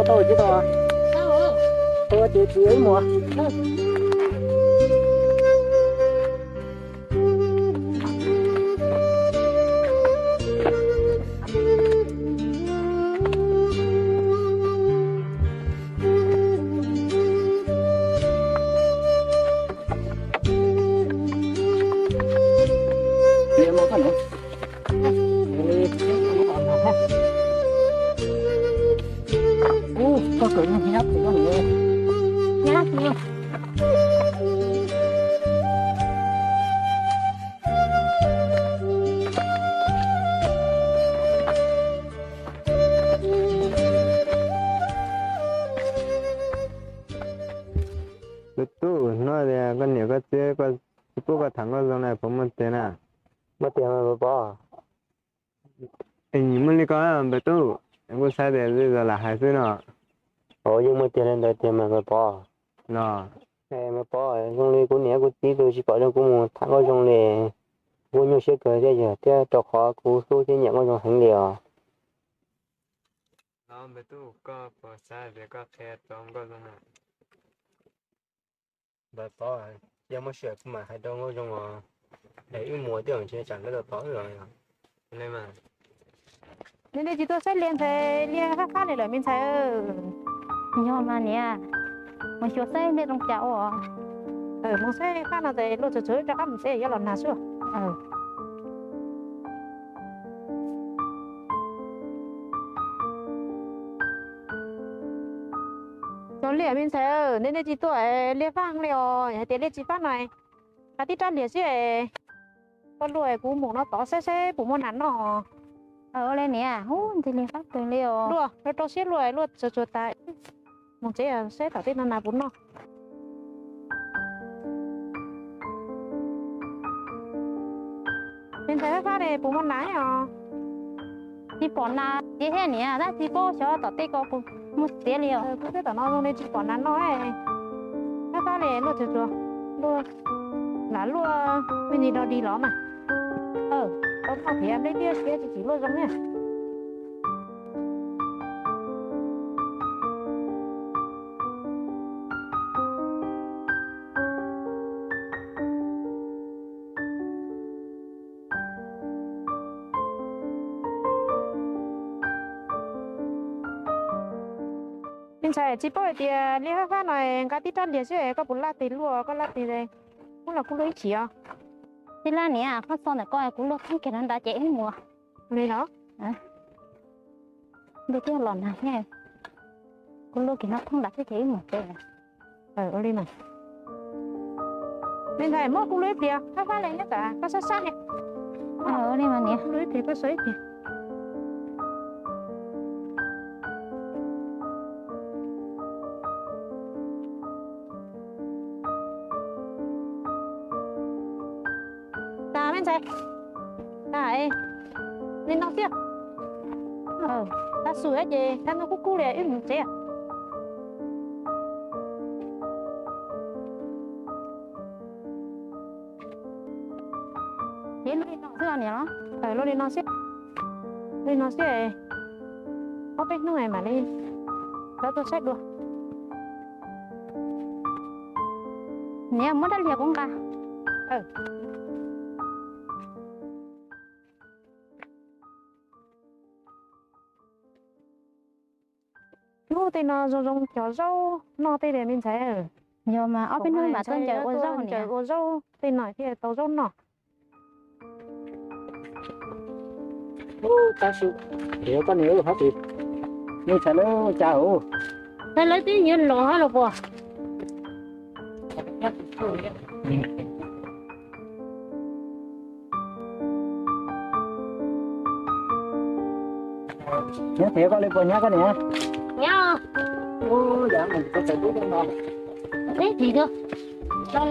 Tau tsis tau? Tau ces tsis ib muag. Tus tub, hnub no koj niam koj txiv tsis pub koj tham nkauj zoo na, puas muaj tiag na? Muaj tiag mas pov. Muaj li ko npawg tub, kuv xav tias zoo lam hais xwb no. Ua yeej muaj tiag li ntawd tiag mas pov. Los, pov, zoo li kuv niam kuv txiv tus tsis pom zoo kuv mus tham nkauj zoo li. Kuv nyuaj siab kawg thiab yog thiab rau qhov kuv hlub thiab nyiam nkauj zoo heev li os. Los npawg tub, koj puas xav tias koj qhia tau nkauj zoo na? Npawg pov, yog muaj sij hawm kuv mam hais rau nkauj zoo os. Es wb mus twb ntshe tsam nkauj tau tod los. Nej tsis tuaj saib Liaj ntxhais, Liaj fab fab li lawm me ntxhais. Yog mas niam, mus xyuas saib nej zoo cas ua. Mus saib fab no ces luag txhua txhua rov qab mus tsev, yuav los nag xwb. Txog Liaj me ntxhais, nej nej tsis tuaj Liaj fab li os, hais tias Liaj tsis fab no, nqa tib rab liag xwb. Koj luaj, kuv mus no tod saib saib puas muaj nas noj. Ua li niam, hu nti li fab kawg li os. Luaj, rau rau siab luaj, luaj txhua txhua tas. Mus tsev saib tom tej no nas puas noj. Me ntxhais fab fab ne, puas muaj nas os? Tsis pom nas tiag thiab niam, tab sis paub xyov tom tej ko puas muaj tiag li os. Kuv twb tom no zoo li tsis pom nas noj. Fab fab li luaj txhua txhua, luaj lam luaj me ntsis do dig los mas. Tau noj thiab nplej tiaj siab tsis tsim luaj zoo na. Me ntxhais, tsis paub hais tias Liaj fab fab no nqa tib rab liag xwb koj puas laj tes luaj, koj laj tes muab los kuv luaj ib chim os. Tsis laj niam, koj txog ntawm ko kuv luaj thoob kiag rau nrad ces wb mus. Li los? Ntuj twb los nag thiab, kuv luaj kiag no thoob nrad xwb ces wb mus tsev. Ua li mas. Me ntxhais, muab kuv luaj ib pliag, fab fab li nyob tom koj sab sab ne. Ua li mas niam. Luaj ib pliag koj sab ib pliag. Tas me ntxhais, tas li no xwb. Tav su ces thaum no kub kub li wb mus tsev. Ces luaj li no xwb niam los? Luaj li no xwb, li no xwb. Ob peb hnub mam li rov tuaj saib dua. Niam muab rab liag kuv nqa. Lub tej no zoo zoo cov zaub noj tej li me ntxhais. Yog mas ob peb hnub mam tuaj ncaws ua zaub, ncaws ua zaub tej no thiaj tau zaub noj. Tab sis koj niam hab tis, nej txhais lawv cas u? Txhais lawv twb yuav los hab los puas? Nyab tias koj li puas nyab koj niam? Nyab. Ib tis los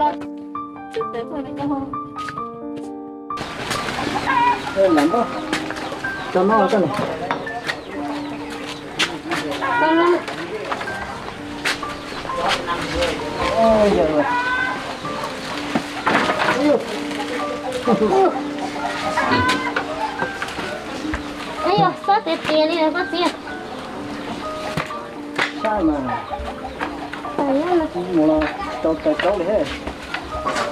los. Lam npauj, tso no koj niam. Yog xob tiag tiag li koj txiv. Mus los rau tawm rau li he.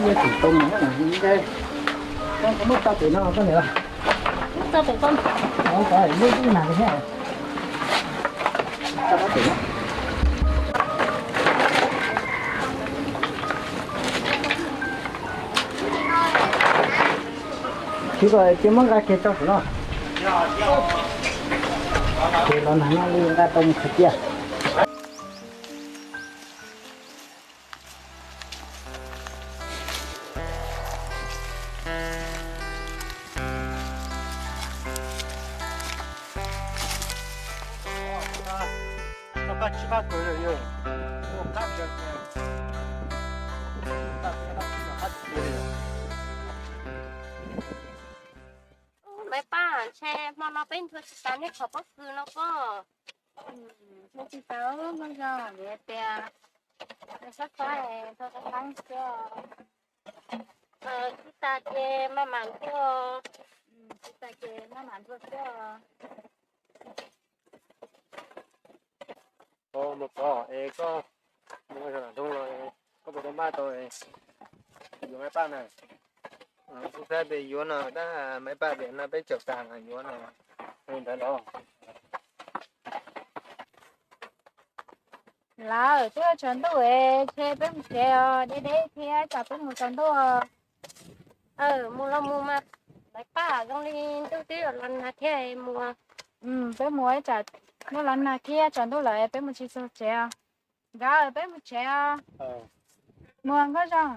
Yeej tsis tau mus na, nce. Muab tso pem no koj niam. Muab tso pem koj. Muab tso pem lub ib na li he. Tsis kom cia muab nqa kiag tso saum no. Ces los nag no li nqa tau mus khaws cia. Maiv Paj, ntshe hmo no peb nrhua tsis tas nej qhov pob kws no pob. Nrhua tsis tas, Nkauj Zoo, vim tias nws xob xob es nrhua qeeb qeeb xwb. Tsis tas ces maj mam nrhua, tsis tas ces maj mam nrhua xwb. Mus pov es koj mus zoo los koj puas tau npaj tau yuav Maiv Paj na? Kuv xav tias yuav no tab Maiv Paj tias no peb caum tas yuav no, ua li ntawd los. Lawm, twb yuav tsaus ntuj es ntshe peb mus tsev os, deb deb thiab tsam peb mus tsaus ntuj. Mus los mus mas, Maiv Paj, zoo li ntuj twb los nag thiab mus. Peb mus ib tsam ntuj los nag thiab tsaus ntuj lawm peb mus tsis txog tsev os. Nkawd, peb mus tsev os. Mus Nkauj Zoo.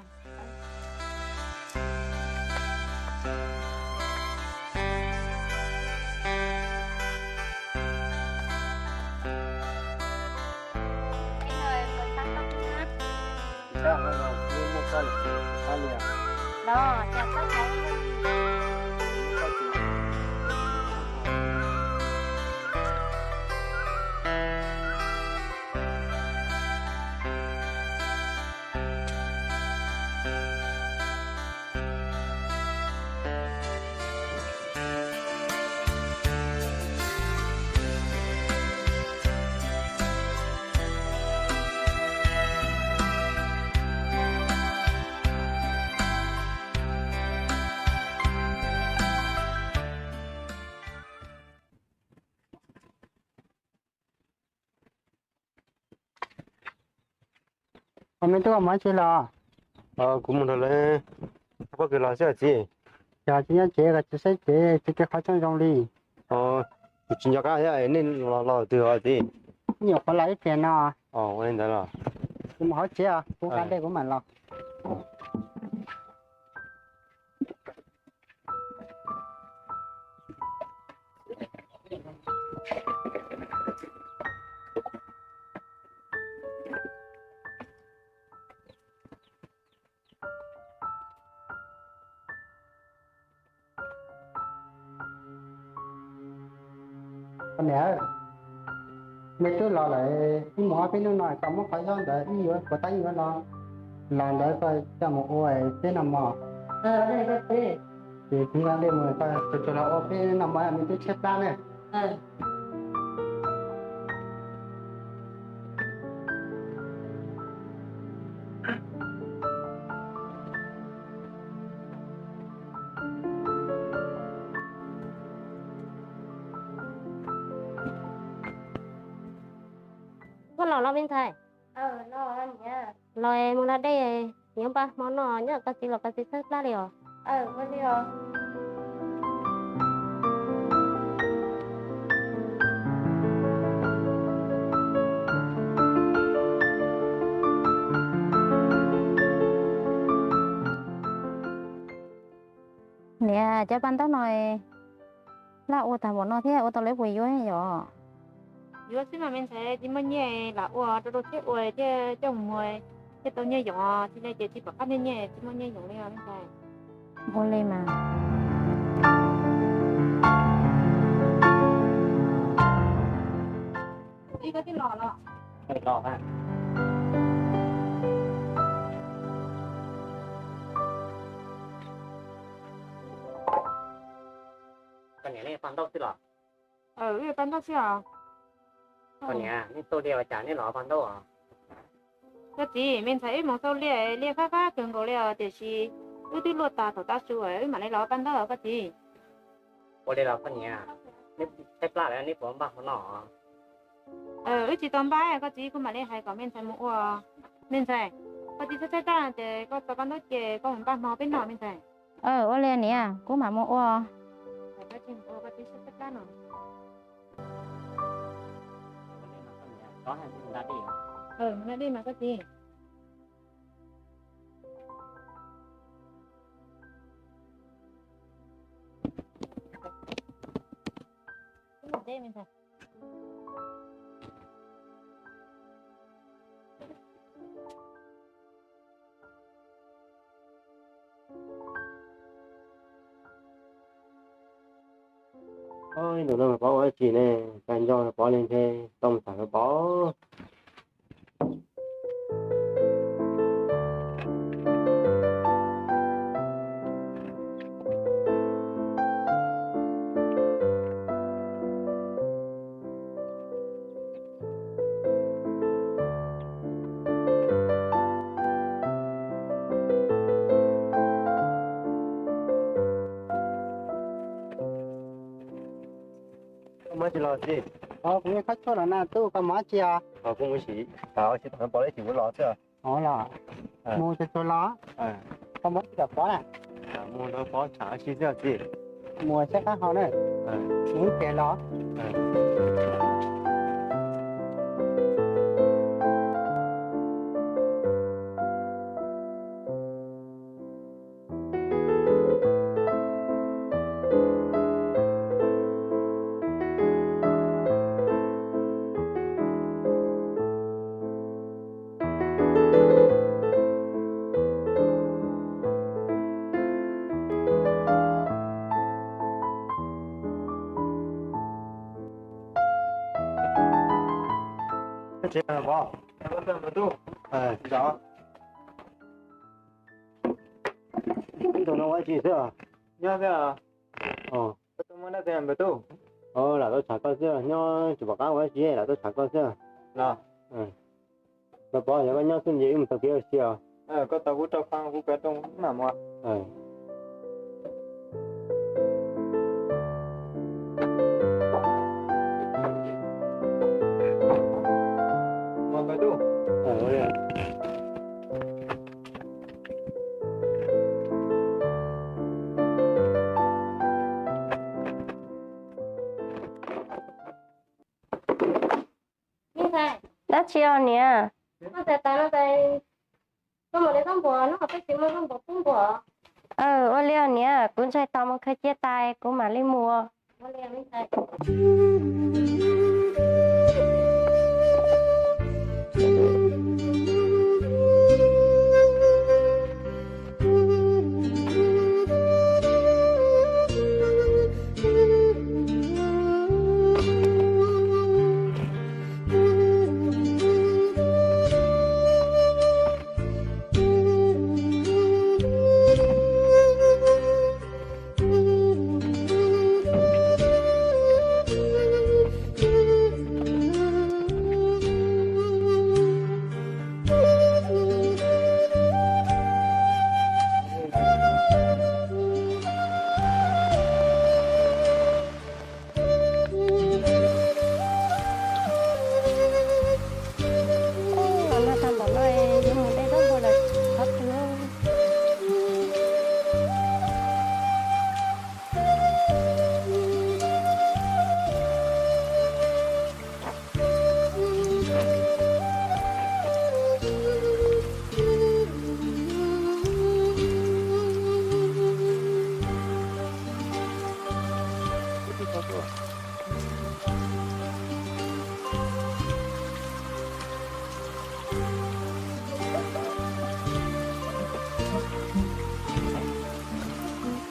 Os, me tub, koj mus dab tsi los? Kuv mus nrog lawv pob kws los xwb txiv. Yog tsis nyob tsev los tsis saib tsev, tsis kev qhov tsooj zoo li. Kuv tsis nco qab thiab, nej los los twg os txiv? Nyuam qhuav los ib pliag no. Ua li ntawd los. Kuv mus hauv tsev os, kuv kav dej kuv mam los. Niam, me twb los lawm, wb mus ob peb hnub no koj muab qhov zaub ntawd wb yuav puas tab yuav los, los ntawd koj coj mus ua peb noj mov. Ces kuv nqa dej mus, koj tsuas los ua peb noj mov, me twb tshaib plab na. Koj los los me ntxhais? Los mus nqa dej, nyob npaj hmo noj, nyob koj txiv los koj txiv tshaib plab li os. Niam, cov paj ntaub no laj ua tag npaum no thiab ua tau lawv puas yuav yom? Yuav xwb mas me ntxhais, tsis muaj nyiaj lam ua rau rau thiab ua thiaj coj mus muag thiaj tau nyiaj yoom, tsis li ces tsis pom qab nyiaj nyiaj tsis muaj nyiaj yoom li os me ntxhais. Ua li mas. Koj niam, nej paj ntaub xwb los? Paj ntaub xwb os. Koj niam, nej xauj liaj ua cas nej los paj ntaub os? Koj txiv, me ntxhais wb mus xauj liaj, liaj fab fab kawg nkaus li os, tiam sis wb twb luaj tas thaum tav su, wb mam li los paj ntaub os koj txiv. Ua li los koj niam, neb tshaib plab lawm neb puas npaj hmo noj? Wb tsis tau npaj, koj txiv, kuv mam li hais kom me ntxhais mus ua. Me ntxhais, koj txiv tshaib tshaib plab ces koj tso paj ntaub ces koj mus npaj hmo peb noj me ntxhais. Ua li niam, kuv mam mus ua. Ib ntus no mas Pov ua dab tsi ne, cas nco Pov li ntshe tau mus tham Pov. Koj muaj dab tsi los txiv? Kuv yeej khab tshuaj los na tub, koj muaj dab tsi os? Kuv mus sim tham ua si tom Pov ib chim kuv los xwb. Mus tsuag tsuag los? Koj muaj dab tsi tom Pov na? Mus nrog Pov tham ua si xwb os txiv. Mus saib qab hau na. Mus ib pliag los. Tus no ua dab tsi xwb? Nyob xwb. Lam tuaj tsham koj xwb, nyob tsis pom qab ua dab tsi, lam tuaj tsham koj xwb. Los, Pov, yog koj nyob xwb ces wb mus taug kev ua si os. Koj tos kuv rau qhov kuv kav rooj mam mus. Dab tsi os niam? Ua li os niam, kuv ntshai tos mus khaws cia tas kuv mam li mus.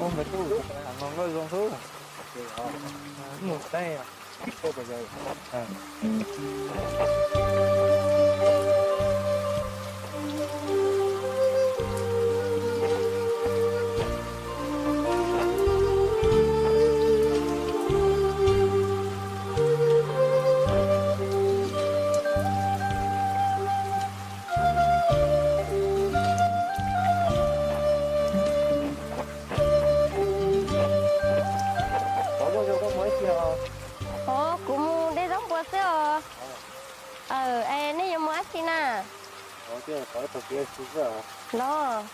Ub, nkawd tub, nkauj zoo xwb. Mus teb. Xwb os. Es nej yuav mus dab tsi na? Los.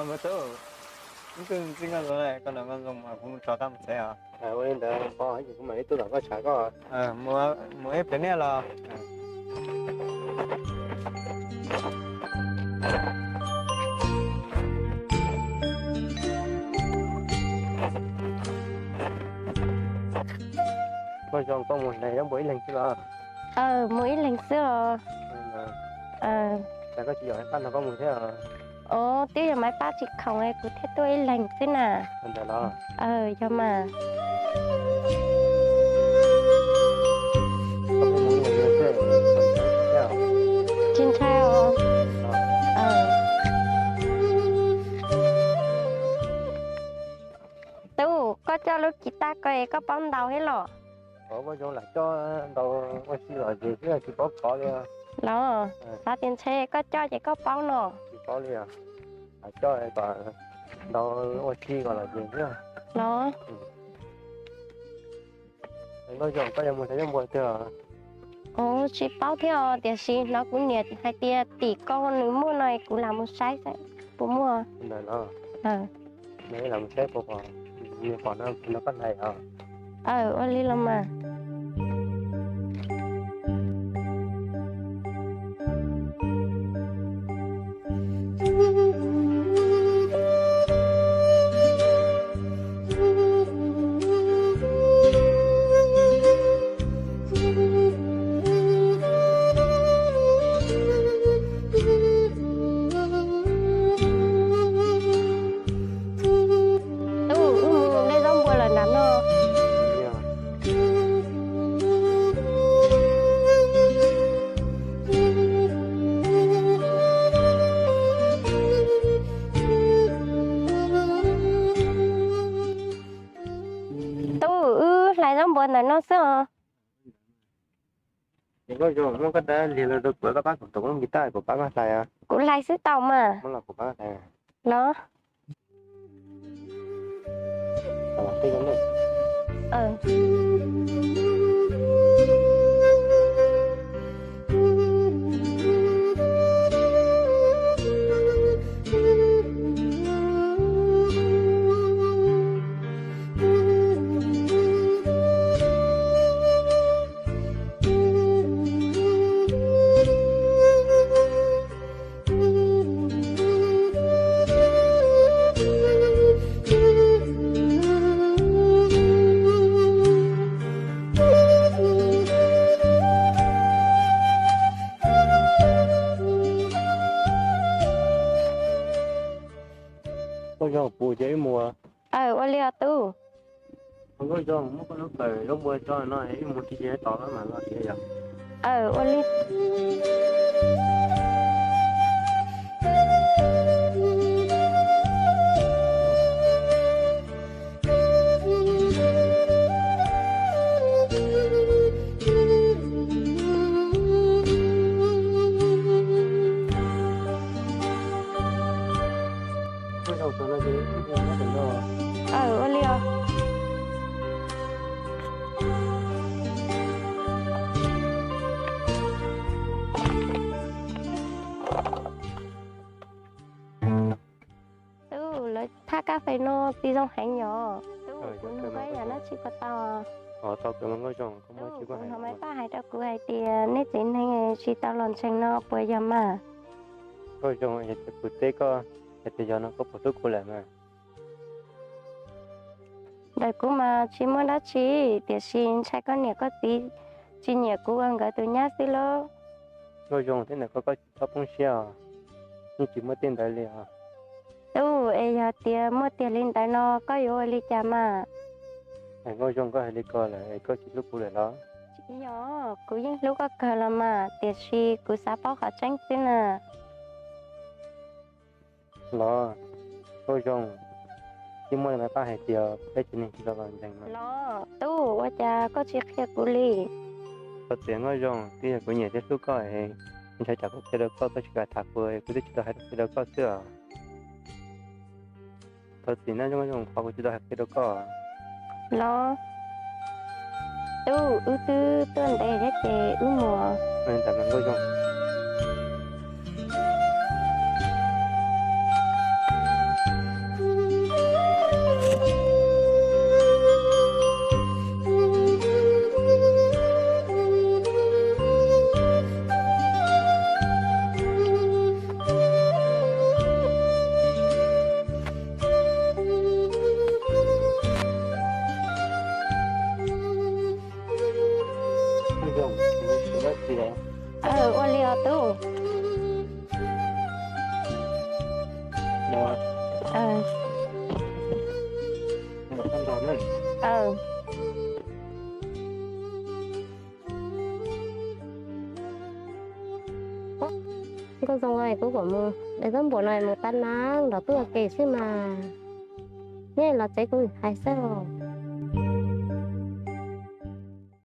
Me tub, wb twb ntxij nkauj zoo, koj nrog nkauj zoo mas kuv mus tso tab mus tsev os. Ua li ntawd pog, kuv mam li tuaj tom koj tshav koj. Mus ib pliag niaj los. Nkauj zoo, koj mus hlais zaub npua ib leeg xwb los? Mus ib leeg xwb os. Cas koj tsis yaum Maiv Paj nrog koj mus thiab? Os, twb yog Maiv Paj tsis khoom kuv thiaj tuaj ib leeg xwb na. Ntawd los? Yog mas. Tsis ntshai os. Tub, koj coj lub kiv taj ko es koj paub ntaus thiab los? Nkauj zoo, lam coj ntaus ua si los zes xwb, tsis paub kov li. Los, xav tias ntshe koj coj ces koj paub no. Tsis paub li os. Lam coj kom ntaus ua si kom los zes xwb. Los. Nkauj zoo, koj yuav mus hlais zaub npua twg? Kuv tsis paub thiab os, tiam sis hnov kuv niam hais tias tim ko nws muaj no es kuv lam mus saib saib puas muaj. Ntawd los? Lam mus saib puas pom, nws pom no no koj hlais os. Aw, ua li los mas. Tub, wb mus hlais zaub npua lawm nram no. Tub, wb hlais zaub npua ntawm no xwb os. Nkauj zoo, muab koj dab liag los rau kuv, koj pab kuv tom lub kiv taj, kuv pab koj hlais. Kuv hlais xwb tau mas. Muab los kuv pab koj hlais. Los. Nkauj zoo, puas ces wb mus? Aw, ua li os tub. Nkauj zoo, muab koj lub kawm zaub npua tso no, wb mus ib pliag tom mam los thiab yom. Aw, ua li. Aw, ua li os. Tub, lawv thaj kab fes no txiv zoo heev yom. Tub, kuv nug koj ib yam dab tsi puas tau? Kuv hnov Maiv Paj hais rau kuv hais tias nej tsev neeg tsis tau los ntseeg no puas yog mas? Nkauj zoo, yog tias kuv teb koj hais tias yog no koj puas hlub kuv lawm mas? Ntawm kuv mas tsis muaj dab tsi, tiam sis ntshai koj niam koj txiv tsis nyiam kuv ua nkawd tus nyab xwb lauj. Nkauj zoo, thiab ntawm koj, koj tsis txhob poob siab os, yeej tsis muaj tej ntawd li os. Tub, es yog tias muaj tiag li ntawd no koj yuav ua li cas mas? Nkauj zoo, koj hais li ko lawm es koj tsis hlub kuv lawm los? Tsis yog, kuv yeej hlub koj kawg los mas, tiam sis kuv xav paub qhov tseeb xwb na. Los, Nkauj zoo, twb muaj li Maiv Paj hais tias peb tsev neeg tsis tau los ntseeg mas. Los, tub, ua cas koj tsis qhia kuv li? Thov txim Nkauj zoo, twb yog kuv nyiam thiab hlub koj es ntshai tsam kuv qhia rau koj koj tsis kam tham kuv, kuv twb tsis tau hais rau qhia rau koj xwb os. Thov txim na Nkauj zoo, qhov kuv tsis tau hais qhia rau koj. Los. Tub, wb twb tuaj ntev thiab ces wb mus. Ua li os tub. Nkauj Zoo, kuv kom mus de zaub npua no mus tab nab nrog tub ua ke xwb mas. Neb los tsev kuv hais xwb.